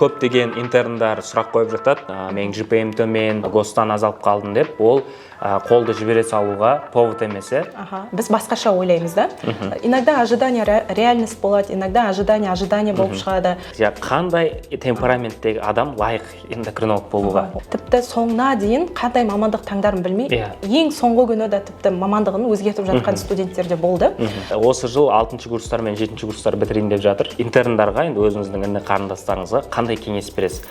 Көптеген интерндар сұрақ қойып жатады, менің GPA-м төмен, гостан аз алып қалдым деп. Ол қолды жібере салуға повод емес, иә? Аха, біз басқаша ойлаймыз да. Иногда ожидание реальность болады, иногда ожидание ожидание болып шығады. Иә, қандай темпераменттегі адам лайық эндокринолог болуға? Тіпті соңына дейін қандай мамандық таңдарын білмей, ең соңғы күні де тіпті мамандығын өзгертіп жатқан студенттер де болды. Осы жыл алтыншы курстар мен жетінші курстар бітірейін деп жатыр. Интерндарға, енді өзіңіздің іні қарындастарыңызға қандай кеңес бересіз?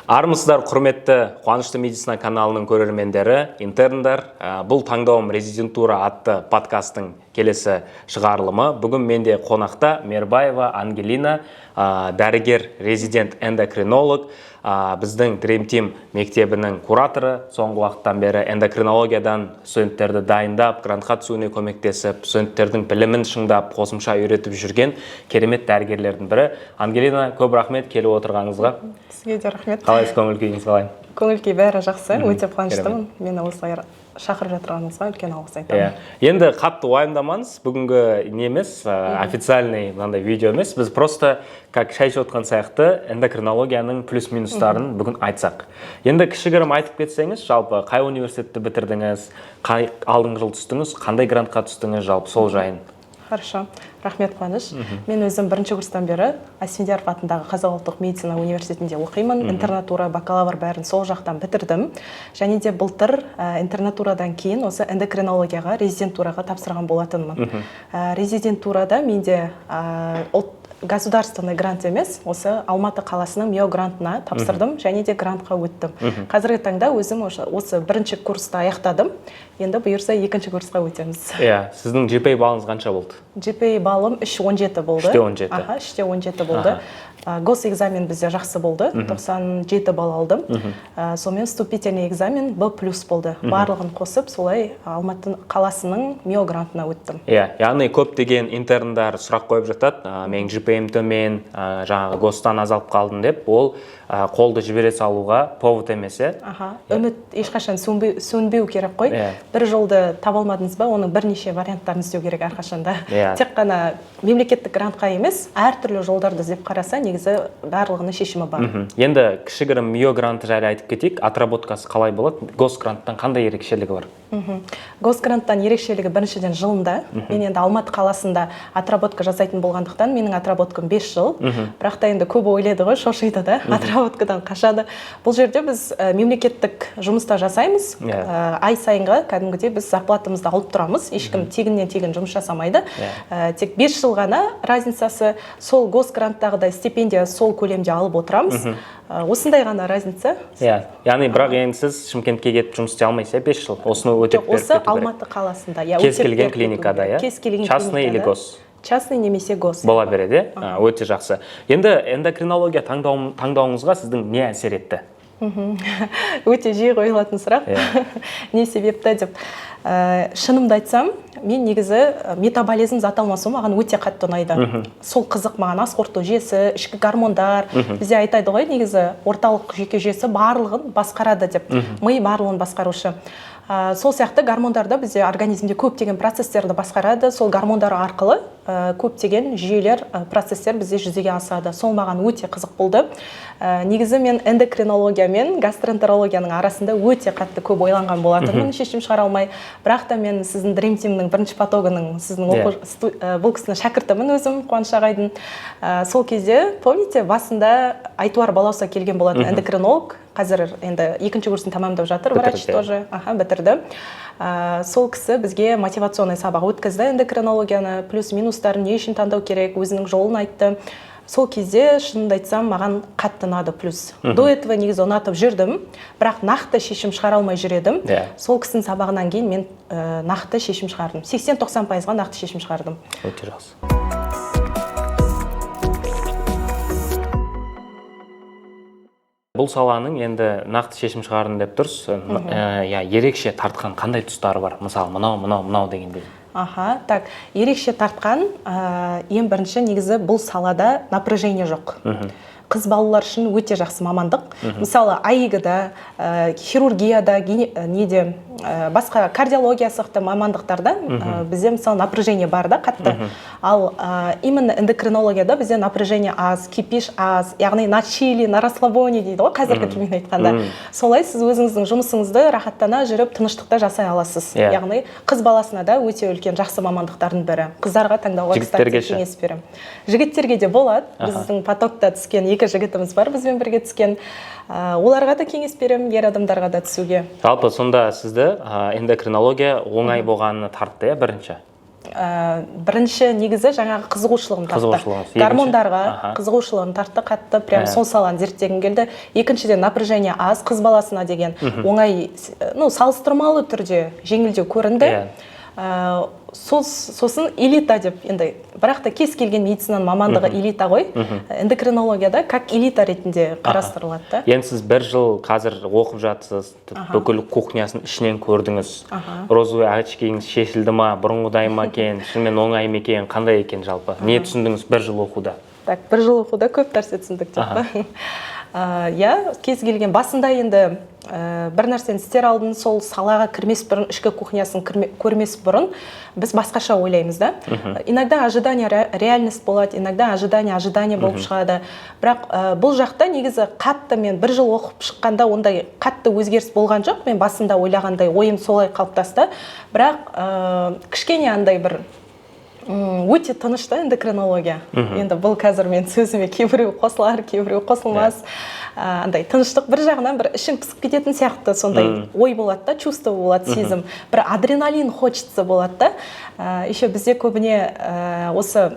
Армысыздар, құрметті Қуанышты медицина каналының көрермендері, интерндар! Бұл «Таңдауым резидентура» атты подкасттың келесі шығарылымы. Бүгін менде қонақта Мербаева Ангелина, дәрігер, резидент эндокринолог, біздің Dream Team мектебінің кураторы. Соңғы уақыттан бері эндокринологиядан студенттерді дайындап, грантқа түсуіне көмектесіп, студенттердің білімін шыңдап, қосымша үйретіп жүрген керемет дәрігерлердің бірі. Ангелина, көп рахмет келіп отырғаныңызға. Сізге де рахмет. Қалайсыз, көңіл күйіңіз қалай? Көңіл күй бәрі жақсы, өте қуаныштымын. Мені осылай шақырып жатырғаныңызға үлкен алғыс айтамын. Иә, енді қатты уайымдамаңыз, бүгінгі не емес, официальный мынандай видео емес. Біз просто как шай ішіп отқан сияқты эндокринологияның плюс минустарын бүгін айтсақ. Енді кішігірім айтып кетсеңіз, жалпы қай университетті бітірдіңіз, қай алдыңғы жыл түстіңіз, қандай грантқа түстіңіз, жалпы сол жайын. Хорошо, рахмет, Қуаныш. Мен өзім бірінші курстан бері Асфендияров атындағы Қазақ ұлттық медицина университетінде оқимын. Интернатура, бакалавр, бәрін сол жақтан бітірдім. Және де былтыр интернатурадан кейін осы эндокринологияға резидентураға тапсырған болатынмын. Резидентурада менде государственный грант емес, осы Алматы қаласының МИО грантына тапсырдым және де грантқа өттім. Қазіргі таңда өзім осы бірінші курсты аяқтадым, енді бұйырса, екінші курсқа өтеміз. Иә, сіздің GPA балыңыз қанша болды? GPA балым 3,17 болды. 3,17. Аха, 3,17 болды. Госэкзамен бізде жақсы болды, 97 балл алдым. Сонымен вступительный экзамен Б плюс болды. Барлығын қосып, солай Алматы қаласының МИО грантына өттім. Иә, яғни көптеген интерндар сұрақ қойып жатады, менің GPA-м төмен, жаңағы гостан аз алып қалдым деп. Ол қолды жібере салуға повод емес, иә? Аха, үміт ешқашан сөнбеу керек қой. Бір жолды таба алмадыңыз ба, оның бірнеше варианттарын іздеу керек әрқашанда. Тек қана мемлекеттік грантқа емес, әртүрлі жолдарды іздеп қараса, негізі барлығының шешімі бар. Енді кішігірім МИО гранты жайлы айтып кетейік. Отработкасы қалай болады, госгранттан қандай ерекшелігі бар? Госгранттан ерекшелігі біріншіден жылында. Мен енді Алматы қаласында отработка жасайтын болғандықтан, менің отработкам 5 жыл. Бірақ та енді көбі ойлайды ғой, шошиды да, отработкадан қашады. Бұл жерде біз мемлекеттік жұмыста жасаймыз. Ай сайынғы кәдімгідей біз зарплатамызды алып тұрамыз. Ешкім тегіннен тегін жұмыс жасамайды. Тек 5 жыл ғана разницасы. Сол госгранттағыдай стипендия сол көлемде алып отырамыз. Осындай ғана разница. Иә, яғни бірақ енді сіз Шымкентке кетіп жұмыс істей алмайсыз, иә, 5 жыл осыны өтеп Жоқ, беріп осы кету керек. Алматы қаласында, иә. Кез Өтеп келген беріп кету клиникада, керек. иә? Кез келген Частный или клиникада. гос? Частный немесе гос. Бола береді, иә. Өте жақсы. Енді эндокринология таңдауыңызға сіздің не әсер етті? Өте жиі қойылатын сұрақ. Не себепті деп. Шынымды айтсам, мен негізі метаболизм, зат алмасу маған өте қатты ұнайды. Сол қызық маған: ас қорыту жүйесі, ішкі гормондар. Бізде айтады ғой, негізі орталық жүйке жүйесі барлығын басқарады деп, ми барлығын басқарушы. Сол сияқты гормондар да бізде организмде көптеген процесстерді басқарады. Сол гормондар арқылы көптеген жүйелер, процесстер бізде жүзеге асады. Сол маған өте қызық болды. Негізі мен эндокринология мен гастроэнтерологияның арасында өте қатты көп ойланған болатынмын, шешім шығара алмай. Бірақ та мен сіздің Dream Team'нің бірінші потогының, сіздің бұл кісінің шәкіртімін өзім, Қуаныш ағайдың. Сол кезде, помните, басында Айтуар Балауса келген болатын, эндокринолог, қазір енді екінші курсын тәмамдап жатыр, врач Бітірді. тоже, аха, бітірді. Сол кісі бізге мотивационный сабақ өткізді, эндокринологияны, плюс минустарын, не үшін таңдау керек, өзінің жолын айтты. Сол кезде, шынымды айтсам, маған қатты ұнады. Плюс до этого негізі ұнатып жүрдім, бірақ нақты шешім шығара алмай жүр едім. Сол кісінің сабағынан кейін мен нақты шешім шығардым, 80-90%-ға нақты шешім шығардым. Өте жақсы. Бұл саланың енді нақты шешім шығардым деп тұрсыз. Иә, ерекше тартқан қандай тұстары бар, мысалы, мынау, мынау, мынау дегендей? Аха, так, ерекше тартқан, ең бірінші негізі бұл салада напряжение жоқ. Қыз балалар үшін өте жақсы мамандық. Мысалы, АИГ-да, хирургияда, неде, басқа кардиология сияқты мамандықтарда бізде, мысалы, напряжение бар да қатты. Ал именно эндокринологияда бізде напряжение аз, кипиш аз, яғни на чили, на расслабоне дейді ғой қазіргі тілмен айтқанда. Солай сіз өзіңіздің жұмысыңызды рахаттана жүріп, тыныштықта жасай аласыз. Яғни қыз баласына да өте үлкен жақсы мамандықтардың бірі. Қыздарға таңдауға, кстати, Жігіттерге ше? кеңес беремін. Жігіттерге де болады. Біздің потокта түскен екі жігітіміз бар, бізбен бірге түскен. Оларға да кеңес беремін, ер адамдарға да түсуге. Жалпы, сонда сізді эндокринология оңай болғанына тартты, иә, бірінші? Бірінші негізі жаңағы қызығушылығым тартты. Қызығушылығыңыз. Екінші? Гормондарға қызығушылығым тартты қатты, прям сол саланы зерттегім келді. Екіншіден, напряжение аз, қыз баласына деген оңай, ну, салыстырмалы түрде жеңілдеу көрінді. Сосын элита деп енді, бірақ та кез келген медицинаның мамандығы элита ғой. Эндокринологияда как элита ретінде қарастырылады да. Енді сіз бір жыл қазір оқып жатсыз, бүкіл кухнясын ішінен көрдіңіз. Розовый очкиіңіз шешілді ма, бұрынғыдай ма екен, шынымен оңай ма екен, қандай екен жалпы? Не түсіндіңіз бір жыл оқуда? Так, бір жыл оқуда көп нәрсе түсіндік деп па? Иә, кез келген басында енді бір нәрсені істер алдын, сол салаға кірмес бұрын, ішкі кухнясын көрмес бұрын біз басқаша ойлаймыз да. Иногда ожидание реальность болады, иногда ожидание ожидание болып шығады. Бірақ бұл жақта негізі қатты, мен бір жыл оқып шыққанда ондай қатты өзгеріс болған жоқ. Мен басында ойлағандай ойым солай қалыптасты. Бірақ кішкене андай бір өте тыныш та эндокринология. Енді бұл қазір мен сөзіме кейбіреу қосылар, кейбіреу қосылмас. Андай тыныштық бір жағынан бір ішің пысып кететін сияқты, сондай ой болады да, чувство болады, сезім, бір адреналин хочется болады да. Еще бізде көбіне осы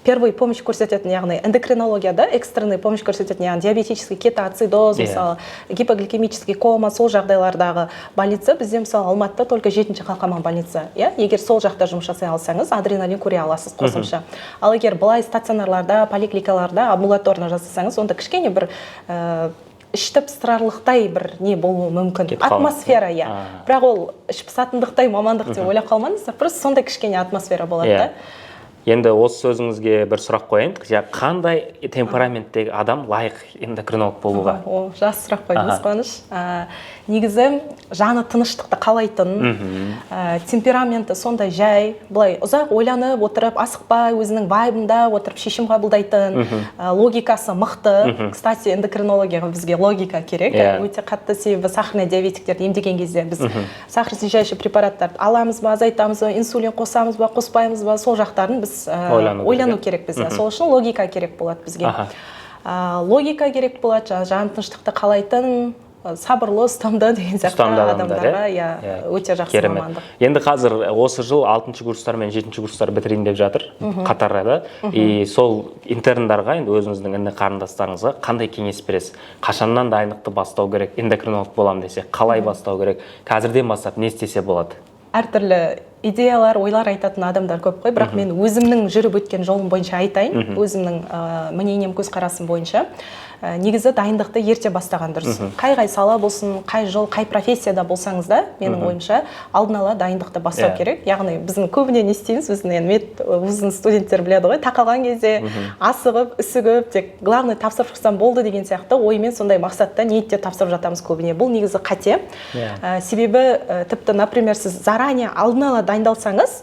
первый помощь көрсететін, яғни эндокринологияда экстренный помощь көрсететін, яғни диабетический кетоацидоз, мысалы, гипогликемический кома, сол жағдайлардағы больница бізде, мысалы, Алматыда только жетінші Қалқаман больница, иә. Егер сол жақта жұмыс жасай алсаңыз, адреналин көре аласыз қосымша. Ал егер былай стационарларда, поликлиникаларда амбулаторно жасасаңыз, онда кішкене бір ішті пыстырарлықтай бір не болуы мүмкін. Кетіп қалуы. Атмосфера, иә. Бірақ ол іш пысатындықтай мамандық деп ойлап қалмаңыздар, просто сондай кішкене атмосфера болады да. Енді осы сөзіңізге бір сұрақ қояйын. Қандай темпераменттегі адам лайық эндокринолог болуға? О, жақсы сұрақ қойдыңыз, Қуаныш. Негізі жаны тыныштықты қалайтын, темпераменті сондай жай, былай ұзақ ойланып отырып, асықпай, өзінің вайбында отырып шешім қабылдайтын, логикасы мықты. Кстати, эндокринологияға бізге логика керек өте қатты, себебі сахарный диабетиктерді емдеген кезде біз сахароснижающий препараттарды аламыз ба, азайтамыз ба, инсулин қосамыз ба, қоспаймыз ба, сол жақтарын біз Ойлану керек, ойлану иә? керек бізге. Сол үшін логика керек болады бізге. Логика керек болады, жаңағы жан тыныштықты қалайтын, сабырлы, ұстамды деген сияқты Ұстамды адамдар, адамдарға, иә? иә, өте жақсы Керемет. мамандық. Енді қазір осы жыл алтыншы курстар мен жетінші курстар бітірейін деп жатыр қатарда. И сол интерндарға, енді өзіңіздің іні қарындастарыңызға қандай кеңес бересіз? Қашаннан дайындықты бастау керек? Эндокринолог боламын десе, қалай бастау керек? Қазірден бастап не істесе болады? Әртүрлі идеялар, ойлар айтатын адамдар көп қой, бірақ мен өзімнің жүріп өткен жолым бойынша айтайын, өзімнің мнением, көзқарасым бойынша. Негізі дайындықты ерте бастаған дұрыс. Қай қай сала болсын, қай жол, қай профессияда болсаңыз да, менің ойымша, алдын ала дайындықты бастау керек. Яғни біздің көбіне не істейміз, біздің енді мед вузының студенттері біледі ғой, тақалған кезде асығып үсігіп, тек главное тапсырып шықсам болды деген сияқты оймен, сондай мақсатта, ниетте тапсырып жатамыз көбіне. Бұл негізі қате. Себебі тіпті, например, сіз заранее, алдын ала дайындалсаңыз,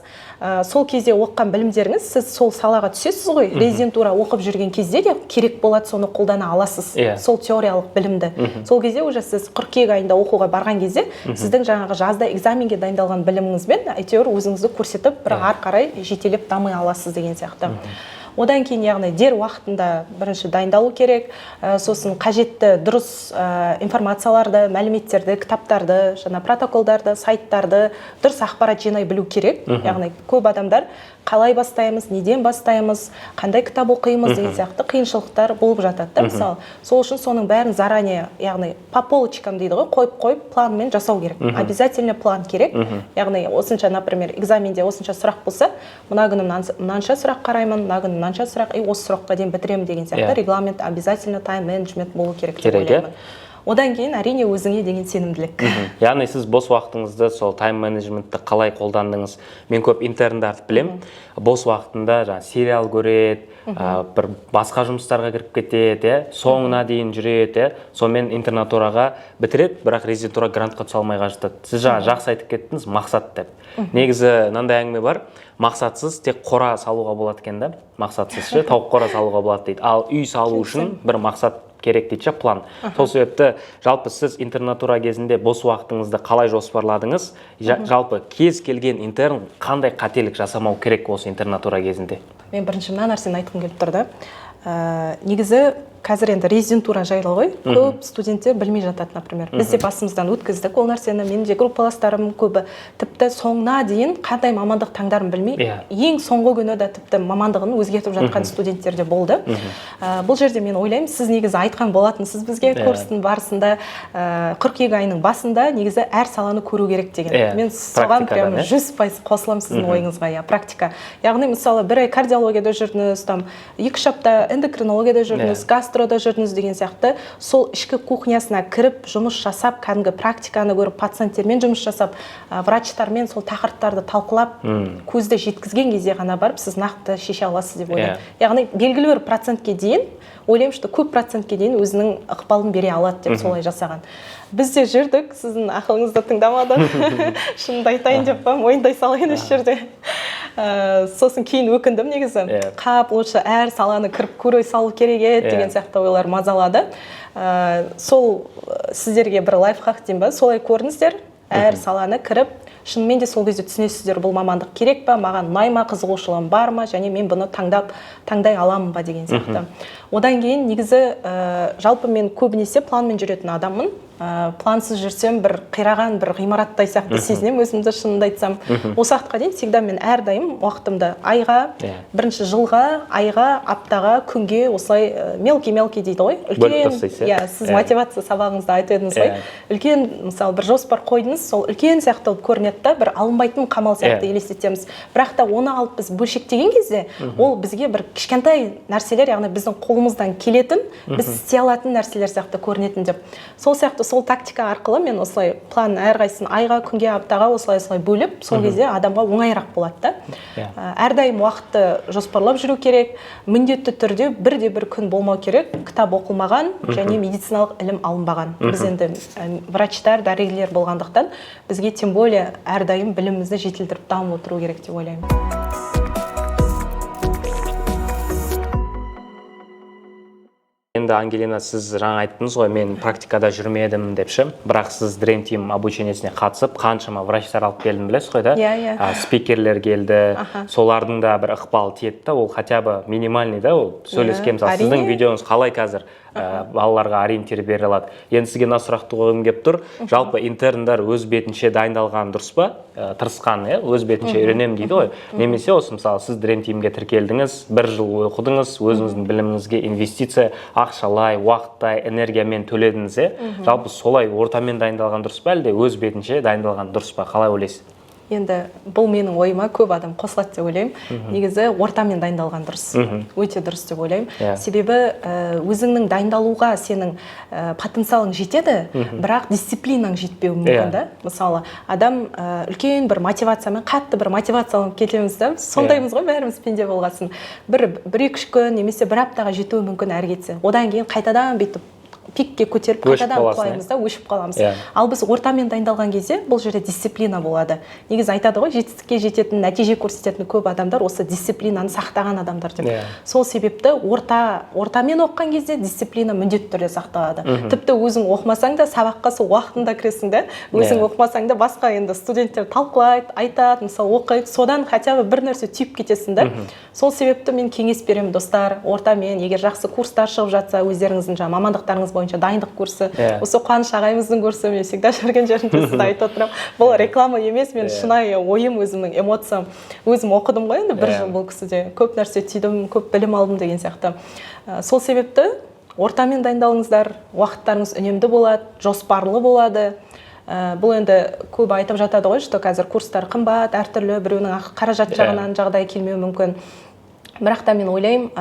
сол кезде оқыған білімдеріңіз, сіз сол салаға түсесіз ғой, резидентура оқып жүрген кезде де керек болады, соны қолдана аласыз, сол теориялық білімді. Сол кезде уже сіз қыркүйек айында оқуға барған кезде сіздің жаңағы жазда экзаменге дайындалған біліміңізбен әйтеуір өзіңізді көрсетіп, бір ары қарай жетелеп дами аласыз деген сияқты. Одан кейін, яғни дер уақытында бірінші дайындалу керек, сосын қажетті дұрыс информацияларды, мәліметтерді, кітаптарды, жаңа протоколдарды, сайттарды, дұрыс ақпарат жинай білу керек. Яғни көп адамдар қалай бастаймыз, неден бастаймыз, қандай кітап оқимыз деген сияқты қиыншылықтар болып жатады да, мысалы. Сол үшін соның бәрін заранее, яғни по полочкам дейді ғой, қойып қойып, планмен жасау керек. Обязательно план керек. Яғни осынша, например, экзаменде осынша сұрақ болса, мына күні мынанша сұрақ қараймын, мына күні мынанша сұрақ, и осы сұраққа дейін бітіремін деген сияқты регламент, обязательно тайм менеджмент болу керек деп Керек, иә? ойлаймын. Одан кейін, әрине, өзіңе деген сенімділік. Яғни сіз бос уақытыңызды, сол тайм-менеджментті қалай қолдандыңыз? Мен көп интерндарды білем, бос уақытында жаңағы сериал көреді, бір басқа жұмыстарға кіріп кетеді, иә, соңына дейін жүреді, иә, сонымен интернатураға бітіреді, бірақ резидентура грантқа түсе алмай жатады. Сіз жаңа жақсы айтып кеттіңіз, мақсат деп. Негізі мынандай әңгіме бар: мақсатсыз тек қора салуға болады екен да, мақсатсыз ше, тауық қора салуға болады дейді, ал үй салу үшін бір мақсат керек дейді ше, план. Сол себепті жалпы сіз интернатура кезінде бос уақытыңызды қалай жоспарладыңыз? Жалпы кез келген интерн қандай қателік жасамау керек осы интернатура кезінде? Мен бірінші мына нәрсені айтқым келіп тұр да. Негізі қазір енді резидентура жайлы ғой, көп студенттер білмей жатады. Например, біз де басымыздан өткіздік ол нәрсені. Менің де группаластарым көбі тіпті соңына дейін қандай мамандық таңдарын білмей, ең соңғы күні де тіпті мамандығын өзгертіп жатқан студенттер де болды. Бұл жерде мен ойлаймын, сіз негізі айтқан болатынсыз бізге курстың барысында, қыркүйек айының басында негізі әр саланы көру керек деген. Мен соған Практикадан, прям иә? 100% қосыламын сіздің ойыңызға. Иә, практика. Яғни, мысалы, бір ай кардиологияда жүрдіңіз, там 2-3 апта эндокринологияда жүрдіңіз, гастрода жүрдіңіз деген сияқты. Сол ішкі кухнясына кіріп жұмыс жасап, кәдімгі практиканы көріп, пациенттермен жұмыс жасап, врачтармен сол тақырыптарды талқылап, көзді жеткізген кезде ғана барып сіз нақты шеше аласыз деп ойлаймын. Яғни белгілі бір процентке дейін ойлаймын, что көп процентке дейін өзінің ықпалын бере алады деп солай жасаған. Біз де жүрдік, сіздің ақылыңызды тыңдамадық, шынымды айтайын деп па, мойындай салайын осы жерде. Сосын кейін өкіндім негізі. Қап, лучше әр саланы кіріп көре салу керек еді деген сияқты ойлар мазалады. Сол сіздерге бір лайфхак деймін ба, солай көріңіздер әр саланы кіріп. Шынымен де сол кезде түсінесіздер, бұл мамандық керек па маған, ұнай ма, қызығушылығым бар ма және мен бұны таңдап таңдай аламын ба деген сияқты. Одан кейін негізі жалпы мен көбінесе планмен жүретін адаммын. Плансыз жүрсем, бір қираған бір ғимараттай сияқты сезінемін өзімді, шынымды айтсам. Осы уақытқа дейін всегда мен әрдайым уақытымды айға, бірінші жылға, айға, аптаға, күнге осылай мелкий мелкий дейді ғой. Бөліп Үлкен тастайсыз, иә? Иә, сіз мотивация сабағыңызда айтып едіңіз ғой. Үлкен, мысалы, бір жоспар қойдыңыз, сол үлкен сияқты болып көрінеді да, бір алынбайтын қамал сияқты елестетеміз. Бірақ та оны алып біз бөлшектеген кезде, ол бізге бір кішкентай нәрселер, яғни біздің қолымыздан келетін, біз істей алатын нәрселер сияқты көрінетін деп. Сол сияқты сол тактика арқылы мен осылай план әрқайсысын айға, күнге, аптаға осылай осылай бөліп, сол кезде адамға оңайырақ болады да. Әрдайым уақытты жоспарлап жүру керек. Міндетті түрде бірде бір күн болмау керек кітап оқылмаған және медициналық ілім алынбаған. Біз енді врачтар, дәрігерлер болғандықтан, бізге тем более әрдайым білімімізді жетілдіріп, дамып отыру керек деп ойлаймын. Енді, Ангелина, сіз жаңа айттыңыз ғой, мен практикада жүрмедім деп ше, бірақ сіз Dream Team обучениесіне қатысып, қаншама врачтар алып келдім, білесіз ғой да? Иә. Спикерлер келді. Солардың да бір ықпалы тиеді да, ол хотя бы минимальный да, ол сөйлескен. Мысалы, сіздің видеоңыз қалай қазір балаларға ориентир бере алады? Енді сізге мына сұрақты қойғым келіп тұр: жалпы интерндар өз бетінше дайындалған дұрыс па, тырысқан, иә, өз бетінше үйренемін дейді ғой, немесе осы, мысалы, сіз Dream Teamге тіркелдіңіз, бір жыл оқыдыңыз, өзіңіздің біліміңізге инвестиция ақшалай, уақыттай, энергиямен төледіңіз, иә? Жалпы солай ортамен дайындалған дұрыс па, әлде өз бетінше дайындалған дұрыс па, қалай ойлайсыз? Енді бұл менің ойыма көп адам қосылады деп ойлаймын. Негізі ортамен дайындалған дұрыс, өте дұрыс деп ойлаймын. Себебі өзіңнің дайындалуға сенің потенциалың жетеді, бірақ дисциплинаң жетпеуі мүмкін да. Мысалы, адам үлкен бір мотивациямен, қатты бір мотивацияланып кетеміз да, сондаймыз ғой бәріміз, пенде болғасын. Бір екі үш күн немесе бір аптаға жетуі мүмкін әрі кетсе, одан кейін қайтадан бүйтіп пикке көтеріп, Өшіп қайтадан қаласың, құлаймыз да, өшіп қаламыз. Ал біз ортамен дайындалған кезде бұл жерде дисциплина болады. Негізі айтады ғой, жетістікке жететін, нәтиже көрсететін көп адамдар осы дисциплинаны сақтаған адамдар деп. Сол себепті ортамен оқыған кезде дисциплина міндетті түрде сақталады. Тіпті өзің оқымасаң да, сабаққа сол уақытында кіресің да, өзің оқымасаң да, басқа енді студенттер талқылайды, айтады, мысалы, оқиды, содан хотя бы бір нәрсе түйіп кетесің да. Сол себепті мен кеңес беремін, достар, ортамен, егер жақсы курстар шығып жатса, өздеріңіздің жаңағы мамандықтарыңыз бойынша дайындық курсы, осы Қуаныш ағайымыздың курсы, мен всегда жүрген жерімде сізді айтып отырамын. Бұл реклама емес, мен шынайы ойым, өзімнің эмоциям. Өзім оқыдым ғой енді бір жыл бұл кісіде, көп нәрсе түйдім, көп білім алдым деген сияқты. Сол себепті ортамен дайындалыңыздар, уақыттарыңыз үнемді болады, жоспарлы болады. Бұл енді көп айтып жатады ғой, что қазір курстар қымбат, әртүрлі, біреуінің қаражат жағынан жағдайы келмеуі мүмкін. Бірақ та мен ойлаймын,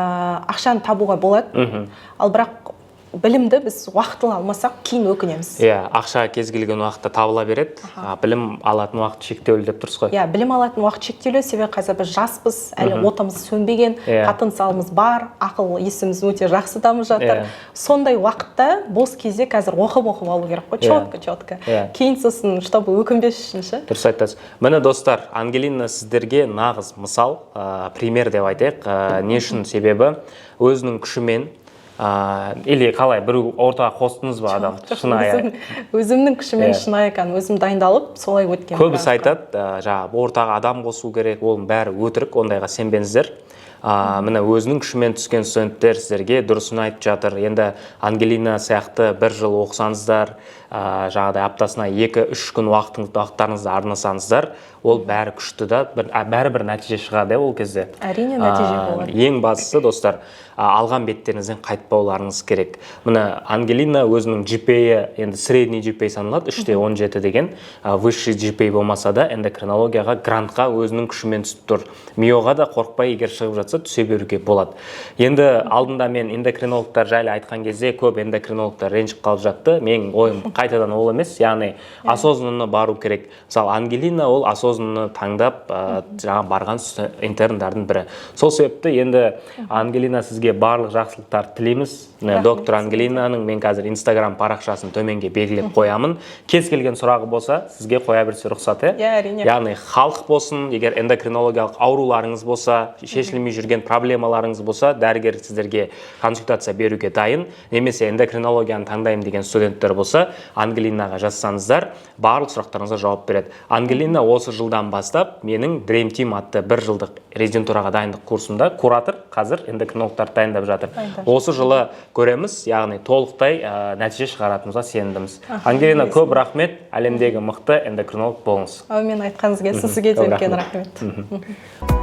ақшаны табуға болады. Ал бірақ Білімді біз уақытылы алмасақ, кейін өкінеміз. Иә, ақша кез келген уақытта табыла береді, а білім алатын уақыт шектеулі деп тұрсыз ғой. Иә, білім алатын уақыт шектеулі, себебі қазір біз жаспыз, әлі отымыз сөнбеген, потенциалымыз бар, ақыл есіміз өте жақсы дамып жатыр. Сондай уақытта, бос кезде қазір оқып оқып алу керек қой, четко, четко. Кейін сосын чтобы өкінбес үшін ше. Дұрыс айтасыз. Міне, достар, Ангелина сіздерге нағыз мысал, пример деп айтайық. Не үшін? Себебі өзінің күшімен или қалай, біреу ортаға қостыңыз ба, адам? Жоқ, Шынайы. Өзімнің күшіммен, шынайы екен, өзім дайындалып, солай өткен. Көбісі айтады, жаңағы ортаға адам қосу керек, оның бәрі өтірік, ондайға сенбеңіздер. Міне, өзінің күшімен түскен студенттер сіздерге дұрысын айтып жатыр. Енді Ангелина сияқты бір жыл оқысаңыздар, жаңағыдай аптасына 2-3 күн уақыттарыңызды арнасаңыздар, ол бәрі күшті да, бәрібір нәтиже шығады, иә, ол кезде. Әрине, нәтиже болады. Ең бастысы, достар, алған беттеріңізден қайтпауларыңыз керек. Міне, Ангелина өзінің GPA, енді средний GPA саналады, 3,17 деген, высший GPA болмаса да, эндокринологияға грантқа өзінің күшімен түсіп тұр. МИОға да қорықпай, егер шығып жатса, түсе беруге болады. Енді алдында мен эндокринологтар жайлы айтқан кезде көп эндокринологтар ренжіп қалып жатты. Менің ойым қайтадан ол емес, яғни осознанно бару керек. Мысалы, Ангелина ол осознанно таңдап, жаңа барған интерндардың бірі. Сол себепті енді, Ангелина, сізге барлық жақсылықтарды тілейміз. Міне, Рахмет. Доктор Ангелинаның мен қазір Инстаграм парақшасын төменге белгілеп қоямын. Кез келген сұрағы болса, сізге қоя берсе рұқсат, иә? Иә, әрине. Яғни халық болсын, егер эндокринологиялық ауруларыңыз болса, шешілмей жүрген проблемаларыңыз болса, дәрігер сіздерге консультация беруге дайын. Немесе эндокринологияны таңдаймын деген студенттер болса, Ангелинаға жазсаңыздар, барлық сұрақтарыңызға жауап береді. Ангелина осы жылдан бастап менің Dream Team атты бір жылдық резидентураға дайындық курсымда куратор, қазір эндокринологтарды дайындап жатыр. Дайындап. Осы жылы көреміз, яғни толықтай нәтиже шығаратынымызға сенімдіміз. Ангелина, көп рахмет, әлемдегі мықты эндокринолог болыңыз. Әумин, айтқаныңыз келсін, сізге де Көп үлкен рахмет. рахмет.